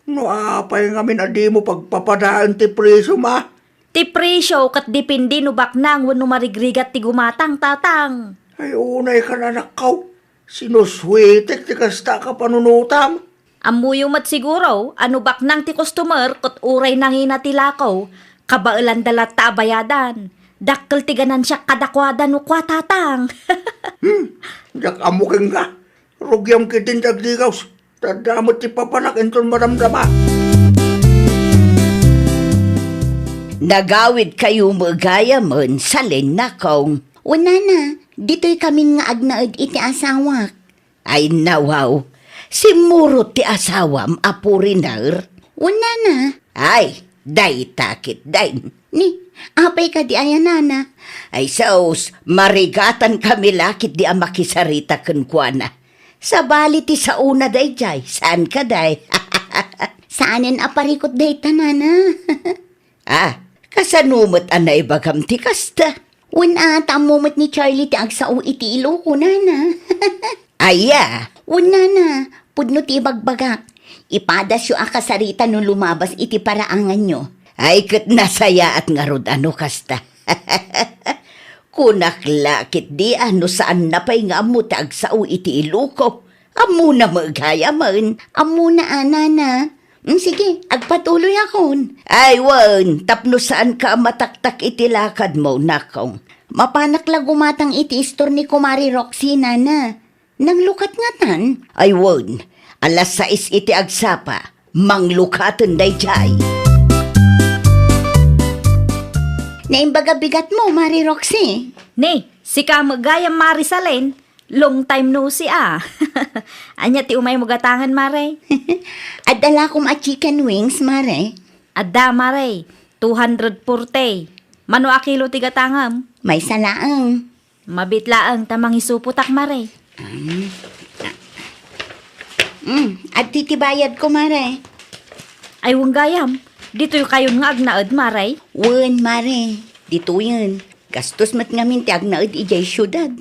No apay ngamin a dimo pagpapadaen ti presio, ma? Ti presio ket depende no baknang wenno marigrigat ti gumatang, tatang. Ay, unay kan, anakko. Sinusuetek ti kasta a kapanunotam. Ammoyo met siguro a no baknang ti customer ket uray nangina ti lako, kabaelanda latta a bayadan. Dakkel ti ganansiak kadakuada no kua, Tatang. Hmm, diak ammo kenka. Rugiam ketdin ti agdigaws. Ta adda met ti papanak inton madamdama. Nagawidkayo met gayamen, Salin, nakong. Wen, nana, ditoykamin nga agnaed iti asawak. Ay, nawaw. Simmurot ti asawam a foreigner? Wen, nana. Ay, dayta ketdin. Ni, apay kadi aya, nana? Ay, sus, marigatan kami la ketdi a makisarita kenkuana. Sabali ti saona daydiay, saan kadi? Saanen a parikut dayta, nana. Ah, kasano met a naibagam ti kasta? Wen a, ta ammo met ni Charlie ti agsao iti Iloco, nana. Aya? Wen, nana, pudno ti ibagbagak. Ipadasyo a kasarita no lumabas iti paraanganyo. Ay, ket nasayaat ngarud a no kasta. Kunak la ketdi a no saanna pay nga ammo ti agsao iti Iloco. Ammona met gayamen. Ammona a, nana. Mm, sige, agpatuloyakon. Ay, wen, tapno saanka a mataktak iti lakadmo, nakong. Mapanak la gumatang iti istor ni Kumare Roxy, nana. Nanglukat ngatan? Ay, wen, alas sais iti agsapa. Manglukaten daydiay. Naimbag a bigatmo, Mare Roxy. Ni, sika met gayam, Mare Salin. Long time no see, a. Ania ti umaymo gatangen, Mare? Adda lakom a chicken wings, Mare. Adda, Mare. Two hundred forty. Mano a kilo ti gatangem? Maysa laeng. Mabiit laeng ta mangisupotak, Mare. Mm. Mm, adtoy ti bayadko, Mare. Ay, wen gayam. Ditoykayon nga agnaed, Mare? Wen, Mare. Ditoyen. Gastos met ngamin ti agnaed idiay siudad.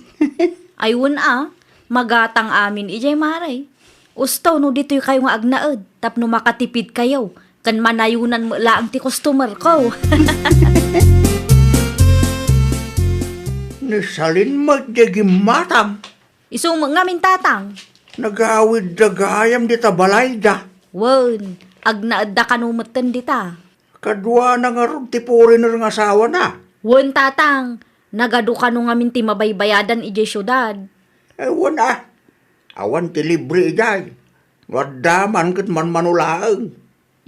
Ay, wen a, magatang amin idiay, Mare. Usto no ditoykayo nga agnaed tapno makatipidkayo ken manayonan met laeng ti customerko. Ni Salin met diay gimmatang. Isu met ngamin, Tatang. Nagawidda gayam dita balayda. Wen, agnaedda kano metten dita. Kaduana ngarud ti foreigner nga asawana? Wen, Tatang. Nagadu kano ngamin ti mabaybayadan idiay siudad. Eh, wen a. Awan ti libre idiay. No adda man ket manmano laeng.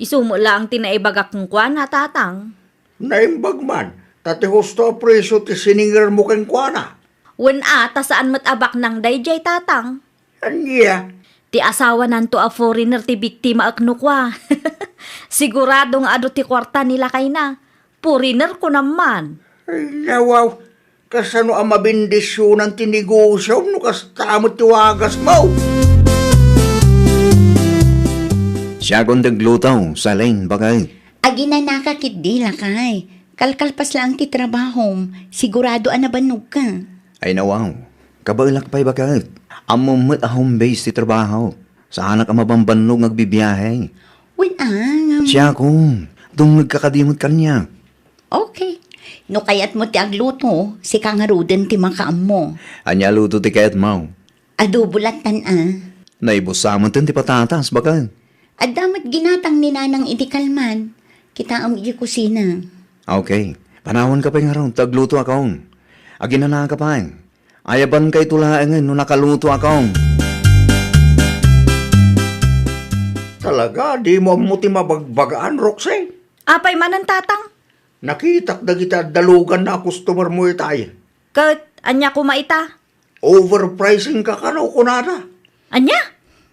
Isu met laeng ti naibagak kenkuana, Tatang. Naimbag man, ta ti husto a presio ti siningermo kenkuana. Wen a, ta saan met a baknang daydiay, Tatang. Ania? Ti asawananto a foreigner ti biktimaek no kua. Sigurado nga adu ti kuarta ni lakayna. Foreigner, kunam man. Ay, nawaw. Kasano a mabindisionan ti negosiom no kasta met ti wagasmo? Siakon ti agluto, Salin, baket. Aginanaka ketdi, lakay. Kalkalpas laeng ti trabahom, sigurado a nabannogka. Ay, nawaw. Kabaelak pay, baket. Ammom met a home base ti trabaho. Saanak a mabanbannog nga agbibiahe. Wen a, ngem. Siakon, dumngegka kadi met kaniak. Okay. No kayatmo ti agluto, sika ngaruden ti makaammo. Ania a luto ti kayatmo? Adobo lattan a. Naibussa metten ti patatas, baket. Adda met ginatang ni Nanang iti kalman. Kitaem iti kusina. Okay. Panawanka pay ngarud, ta aglutoakon. Aginanaka pay. Ayabankayto laengen no nakalutoakon. Talaga, dimo ammo ti mabagbagaan, Roxy? Apay manen, Tatang? Nakitak dagiti adda luganna a customermo itay. Ket ania koma ita? Overpricingka kano, kunada. Ania?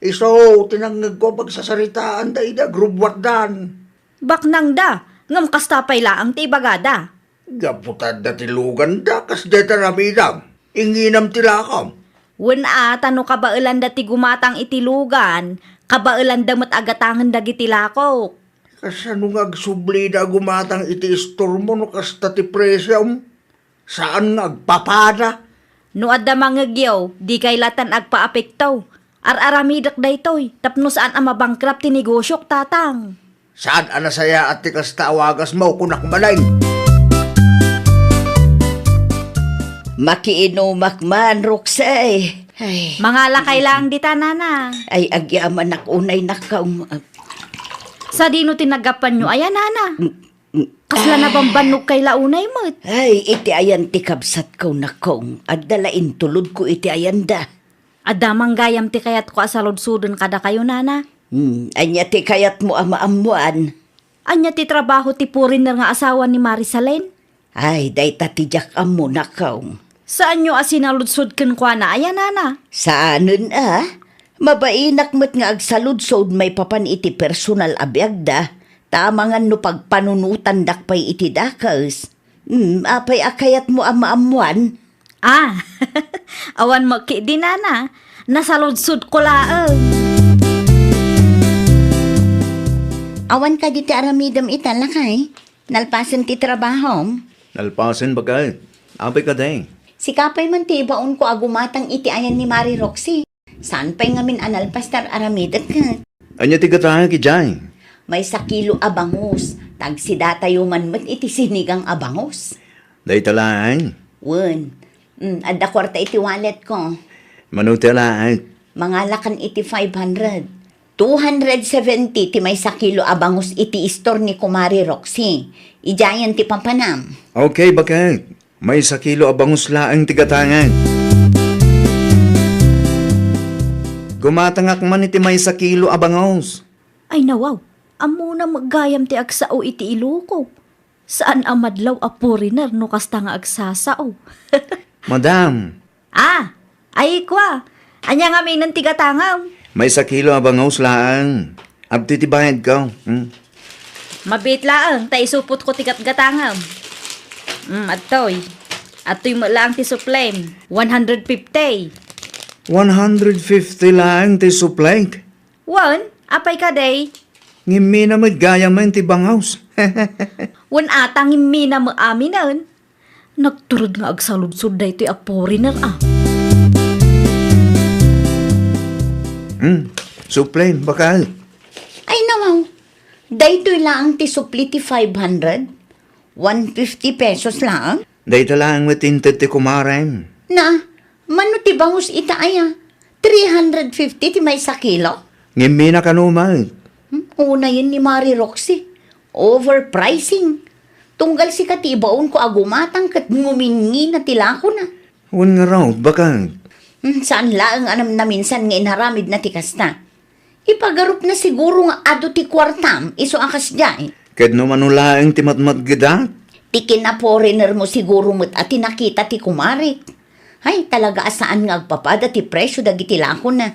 Isu ti nangngegko a pagsasaritaanda idi agrubbuatdan. Baknangda, ngem kasta pay laeng ti ibagada. Gapu ta adda ti luganda, kasdiay ti aramidam. Inginam ti lakam. Wen a, ta no kabaelanda ti gumatang iti lugan, kabaelanda met a gatangen dagiti lakok. Kasano nga agsublida a gumatang iti istormo no kasta ti presiom? Saan nga agpapada? No adda mangngegyo, dikay lattan agpaapekto. Ar-aramidek daytoy tapno saan a mabankrupt ti negosiok, Tatang. Saan a nasayaat ti kasta a wagasmo, kunak manen. Makiinumak man, Roxy. Ay. Mangalakay laeng dita, nana. Ay, agyamanak unay, nakkaw. Sadino ti naggapuanyo aya, nana? Mm, mm. Kasla nabambannogkay la unay met. Ay, iti ayan ti kabsatko, nakkaw. Adda la intulodko iti ayanda. Adda man gayam ti kayatko a saludsoden kadakayo, nana. Hmm, ania ti kayatmo a maammoan? Ania ti trabaho ti foreigner nga asawa ni Marisalen? Ay, dayta ti diak ammo, nakkaw. Saanyo a sinaludsod kenkuana aya, nana? Saanen a. Mabainak met nga agsaludsod maipapan iti personal a biagda, ta amangan no pagpanunotandak pay iti dakes. Hmm, apay a kayatmo a maammoan? Ah, awan met ketdi, nana. Nasaludsodko laeng. Awan kadi ti aramidem ita, lakay? Nalpasen ti trabahom? Nalpasen, baket. Apay kadi? Sika pay man ti ibaonko a gumatang iti ayan ni Mari Roxy. Saan pay ngamin a nalpas ti ar-aramidek ket? Ania ti gatangek idiay? Maysa kilo a bangus. Tagsidatayo man met iti sinigang a bangus. Dayta laeng? Wen. Mm, adda kuarta iti walletko. Mano ti alaek? Mangalakan iti five hundred. Two hundred seventy ti maysa kilo a bangus iti istor ni Kumari Roxy. Idiayen ti papanam. Okay, baket. Maysa kilo a bangus laeng ti gatangek. Gumatangak man iti maysa kilo a bangus. Ay, nawaw. Ammona met gayam ti agsao iti iloko. Saan a madlaw a foreigner no kasta nga agsasao. Madam. Ah, ay, kua. Ania ngaminen ti gatangam? Maysa kilo a bangus laeng. Adtoy ti bayadko. Hmm? Mabiit laeng, ta isupotko ti gatgatangam. Hmm, adtoy. Adtoy met laeng ti suplem. One hundred fifty. One hundred fifty laeng ti suplek? Wen, apay kadi? Ngimmina met gayam ti bangus. Wen ata, ngimmina met aminen. Nagturod nga agsaludsod daytoy a foreigner, a. Hmm, suplem, baket. Ay, nawaw. Daytoy laeng ti supli ti five hundred? One fifty pesos laeng? Dayta laeng met inted ti kumarem. Na, mano ti bangus ita aya? Three hundred fifty ti maysa kilo? Ngimmina kano met. Hmm, unayen ni Mari Roxy. Overpricing. Tunggal sika ti ibaonko a gumatang ket nguminngina ti lakona. Wen ngarud, baket. Hmm, saan laeng a namnaminsan nga inaramidna ti kasta. Ipagarupna siguro nga adu ti kuartam isu a kasdiay. Ket no mano laeng ti matmatgedak? Ti kina-foreigner mo siguro met a ti nakita ti kumarek. Ay, talaga a saan nga agpapada ti presyo dagiti lakona.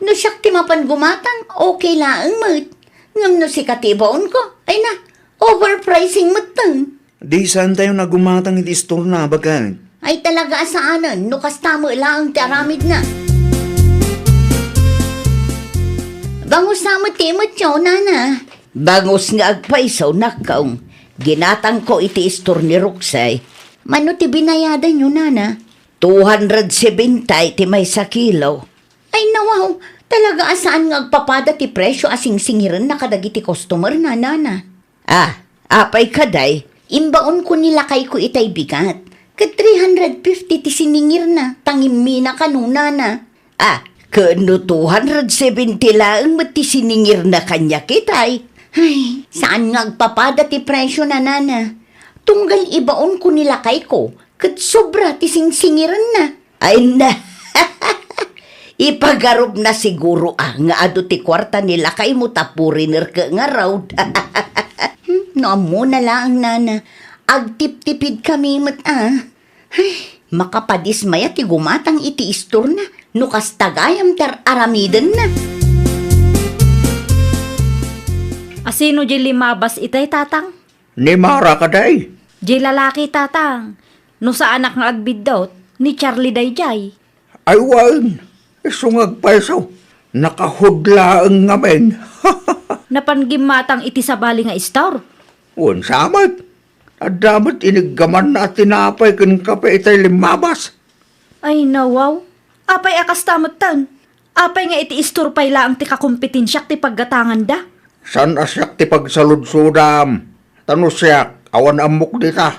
No siak ti mapan gumatang, okay laeng met. Ngem no sika ti ibaonko, ay na, overpricing metten. Di saantayon a gumatang iti istorna, baket. Ay, talaga a saanen, no kasta met laeng ti aramidna. Bangus sa met ti imetyo, nana. Bangus nga agpayso, nakkaw. Ginatangko iti istor ni Roxy. Mano ti binayadanyo, nana? Two hundred seventy ti maysa kilo. Ay, nawaw, talaga a saan nga agpapada ti presyo a singsingirenna kadagiti customer na, nana. Ah, apay kadi? Imbaonko ni lakayko itay bigat. Ket three hundred fifty ti siningirna, ta ngimmina kano, nana. Ah, ket no two hundred seventy laeng met ti siningirna kaniak itay. Ay, saan nga agpapada ti presyo na, nana. Tunggal ibaonko ni lakayko, ket sobra ti singsingirenna. Ay na, ipagarupna siguro a nga adu ti kuarta ni lakaymo ta foreigner ket ngarud. Hmm, no ammona laeng, nana, agtiptipidkami met a. Ay, makapadismaya ti gumatang iti istorna no kasta gayam ti ar-aramidenna. Asino di limabas itay, tatang? Ni Mara kadi? Di lalaki, tatang. No saanak nga agbiddut, ni Charlie daydiay. Ay wen, isu nga agpayso, nakahud laeng ngamin. Napan gimmatang iti sabali nga istor? Wen sa met. Adda met iniggamanna a tinapay ken kape itay limmabas. Ay, nawaw. Apay a kasta metten? Apay nga iti istor pay laeng ti kakompetensiak ti paggatanganda? Saan a siak ti pagsaludsodam. Ta no siak, awan ammok dita.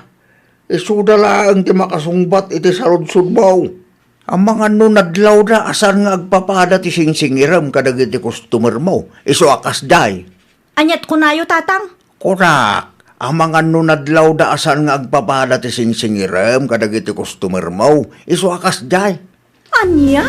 Isuda laeng ti makasungbat iti saludsodmo. Amangan no nadlawda a saan nga agpapada ti singsingirem kadagiti customer mo, isu a kasdiay. Aniat kunayo, Tatang? Kunak, amangan no nadlawda a saan nga agpapada ti singsingirem kadagiti customer mo, isu a kasdiay. Ania?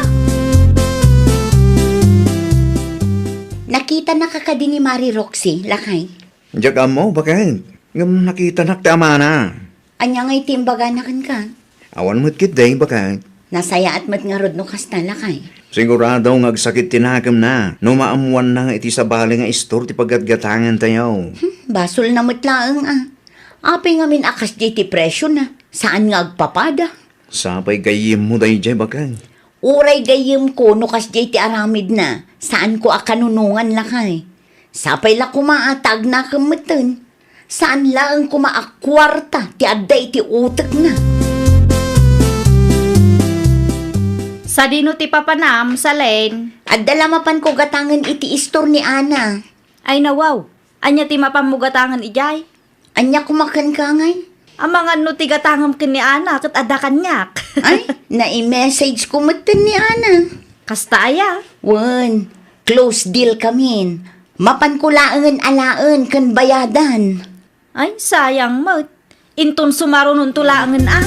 Nakitanaka kadi ni Mari Roxy, lakay? Diak ammo, baket. Ngem nakitanak ti amana. Ania ngay ti imbagana kenka? Awan met ketdi, baket. Nasayaat met ngarud no kasta, lakay. Sigurado nga agsakit ti nakemna no maammoanna nga iti sabali nga istor ti paggatgatangantayo. Hmm, basolna met laeng a. Apay ngamin a kasdiay ti presiona? Saan nga agpapada? Sapay gayyemmo daydiay, baket. Uray gayyemko no kasdiay ti aramidna, saanko a kanunongan, lakay. Sapay la koma a ta agnakem metten. Saan laeng koma a kuarta ti adda iti utekna. Sadino ti papanam, Salen? Adda la mapanko gatangen iti istor ni Ana. Ay, nawaw. Ania ti mapanmo gatangen idiay? Ania koma kenka ngay? Amangan no ti gatangem ken ni Ana ket adda kaniak. Ay, nai-message ko metten ni Ana. Kasta aya? Wen, close deal kamin. Mapanko laengen alaen ken bayadan. Ay, sayang met. Inton sumarunonto laengen a.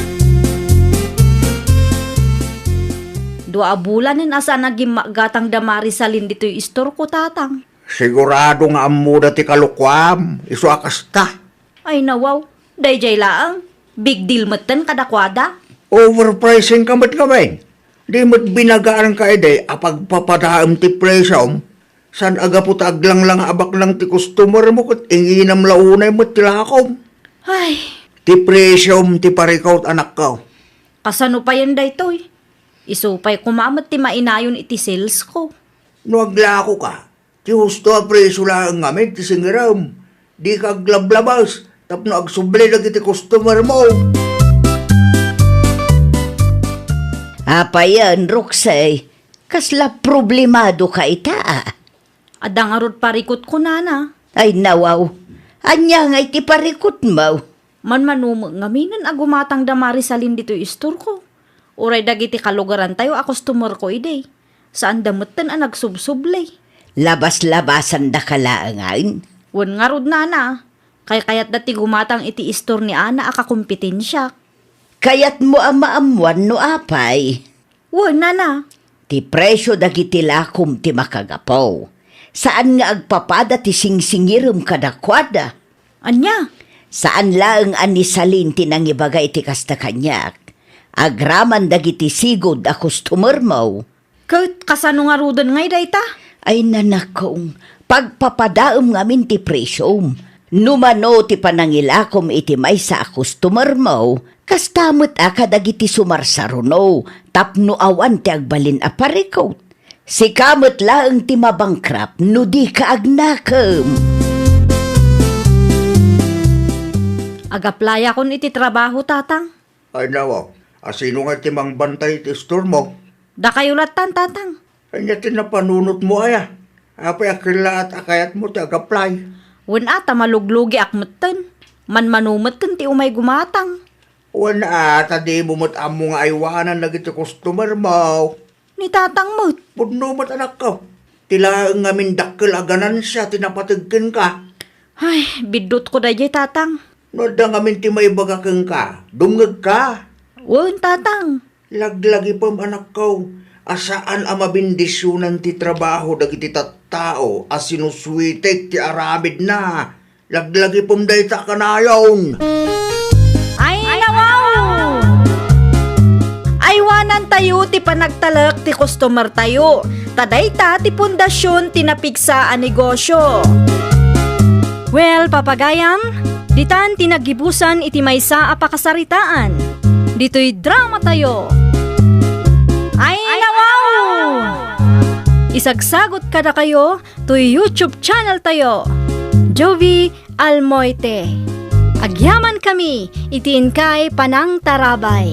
Dua a bulanen a saan a gimmagatang da Marisalin ditoy istorko, Tatang. Sigurado nga ammoda ti kalokuam, isu a kasta. Ay, nawaw, daydiay laeng. Big deal metten kadakuada. Overpricing ka met ngamin. Di met binagaanka idi a pagpapadaem ti presiom. Saan a gapu ta aglanglanga a baknang ti customer mo ket inginam la unay met ti lakom. Ay. Ti presiom ti parikut, anakko. Kasano payen daytoy? Isu pay koma met ti mainayon iti sales ko. No aglakoka, ti husto a presio laeng ngamin ti singirem. Dika aglablabas tapno agsubli dagiti customer mo. Apayen, Roxy? Kasla problemadoka ita a? Adda ngarud parikutko, nana. Ay, nawaw. Ania ngay ti parikutmo? Manmanumek ngaminen a gumatang da Marisalin ditoy istorko. Uray dagiti kalugarantayo a customerko idi. Saanda metten a nagsubsubli. Labas-labasandaka laengen? Wen ngarud, nana. Kaykayatda ti gumatang iti istor ni Ana a kakompetensiak. Kayatmo a maammuan no apay? Wen, nana. Ti presio dagiti lakom ti makagapu. Saan nga agpapada ti singsingirem kadakuada. Ania? Saan laeng a ni Salin ti nangibaga iti kasta kaniak. Agraman dagiti sigud a customermo. Ket kasano ngaruden ngay dayta? Ay, nanakong, pagpapadaem ngamin ti presiom. No mano ti panangilakom iti maysa a customermo, kasta met a kadagiti sumarsaruno tapno awan ti agbalin a parikut. Sika met laeng ti mabankrupt no dika agnakem. Agaplayakon iti trabaho, Tatang. Ay, nawa, asino nga ti mangbantay iti istormo? Dakayo lattan, Tatang. Ania ti napanunotmo aya? Apay a kellaat a kayatmo ti agaplay? Wen a, ta maluglugiak metten. Manmano metten ti umay gumatang. Wen a, ta dimo met ammo nga aywanan dagiti customermo. Ni Tatang met. Pudno met, anakko. Ti laeng ngamin dakkel a ganansia ti napateg kenka. Ay, biddutko daydiay, Tatang. No adda ngamin ti maibaga kenka, dumngegka. Wen, Tatang. Laglagipem, anakko, a saan a mabendisionan ti trabaho dagiti tattao a sinusuitek ti aramidna. Laglagipem dayta a kanayon. Ay, nawaw! Aywanantayo ti panagtalek ti customertayo, ta dayta ti pundasion ti napigsa a negosio. Well, papagayam, ditan ti naggibusan iti maysa a pakasaritaan. Ditoy dramatayo. Ay, nawaw! Isagsagot kadakayo toy YouTube channel tayo, Jovie Almoite. Agyaman kami iti inkay panangtarabay.